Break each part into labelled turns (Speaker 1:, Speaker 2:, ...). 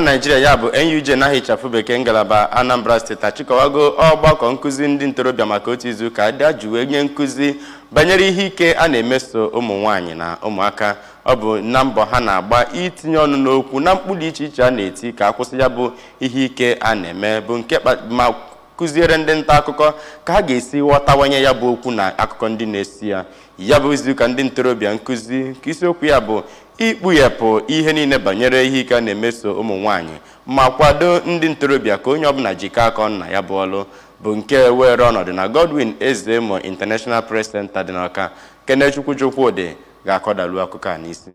Speaker 1: Naijiria ya bụ NUJ na ịchafụ bekee ngalaba Anambra Steeti achịkọwago ọgbakọ nkụzi ndị ntorobịa maka otu izuụka dị ji wee nye nkụzi banyere ihe ike a na-emeso ụmụ nwaanyị na ụmụaka. Ọ bụ na mbọ ha na-agba itinye ọnụ n'okwu na mkpu dị iche iche a na-eti ka akwụsị ya bụ ihe ike a na-eme, bụ nke ma kụziere ndị nta akụkọ ka ha ga-esi ghọtawanye ya bụ okwu na akụkọ ndị na-esi ya. Ya bụ izuụka ndị ntorobịa nkụzi ka isiokwu ya bụ ikpughepụ ihe niile banyere ihe ike a na-emeso ụmụ nwaanyị ma kwado ndị ntorobịa ka onye ọbụla jikọọ aka ọnụ na ya bụ ọlụ, bụ nke were ọnọdụ na Godwin Ezeemo International Press Center dị n'Awka. Kenechukwu Chukwudị ga-akọdalu akụkọ a n'isi.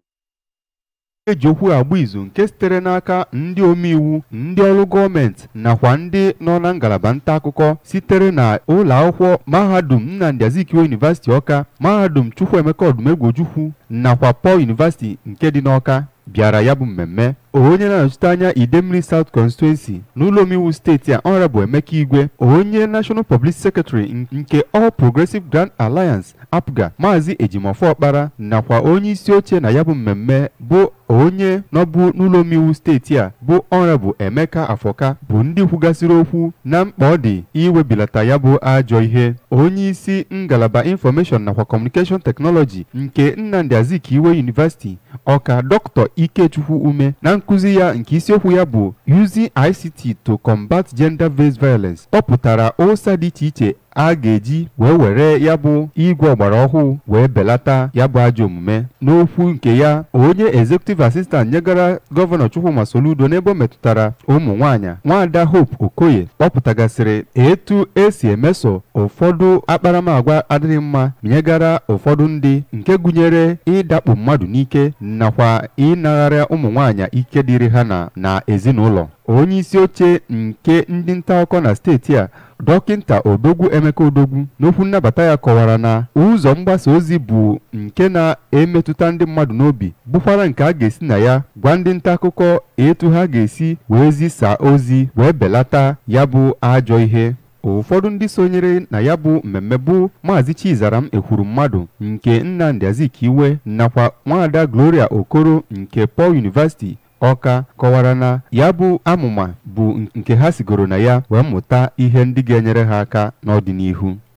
Speaker 2: Eji okwu agba izu nke sitere n'aka ndị omeiwu, ndị ọrụ gọọmenti nakwa ndị nọ na ngalaba nta akụkọ sitere na ụlọ akwụkwọ mahadum Nnamdi Azikiwe University Awka, mahadum Chukwuemeka Odumegwu Ojukwu nakwa Paul University nke dị n'Awka bịara ya bụ mmemme. Onye na-anọchite anya Idemili South Constituency n'ụlọ omeiwu steeti a, Honorable Emeka Igwe, onye National Publicity Secretary nke All Progressive Grand Alliance APGA, Maazị Ejimọfọ Ọkpara, nakwa onye isi oche na ya bụ mmemme bụ onye nọbụ n'ụlọ omeiwu steeti a bụ Honorable Emeka Afọka, bụ ndị kwugasịrị okwu na mkpa ọ dị iwebilata ya bụ ajọ ihe. Onye isi ngalaba Information nakwa Communication Technology nke Nnamdi Azikiwe University Awka, Dr. Ikechukwu Ume, na nkụzi ya nke isiokwu ya bụ Using ICT to Combat Gender-Based Violence, ọ pụtara ụsa dị iche iche a ga-eji wee were ya bụ igwe ọgbara ọhụụ wee belata ya bụ ajọ omume. N'okwu nke ya, onye Executive Assistant nyegara Gọvanọ Chukwuma Soludo n'ebe o metụtara ụmụ nwaanyị, Nwaada Hope Okoye, kpọpụtagasịrị etu esi emeso ụfọdụ akparamagwa adịghị mma nyegara ụfọdụ ndị, nke gụnyere ịdakpo mmadụ n'ike nakwa ịnagharị ụmụ nwaanyị ike dịrị ha na ezinụlọ. Onye isi oche nke ndị nta akụkọ na steeti a, Dọkịnta Odogwu Emeka Odogwu, n'okwu nnabata ya kọwara na ụzọ mgbasa ozi bụ nke na-emetụta ndị mmadụ n'obi, bụkwara nke a ga-esi na ya gwa ndị nta akụkọ etu ha ga-esi wee zisaa ozi wee belata ya bụ ajọ ihe. Ụfọdụ ndị sonyere na ya bụ mmemme bụ Maazị Chizaram Ekwuru Mmadụ nke Nnamdi Azikiwe nakwa Nwaada Gloria Okoro nke Paul University Awka, kọwara na ya bụ amụma bụ nke ha sigoro na ya wee mụta ihe ndị ga-enyere ha aka n'ọdịnihu.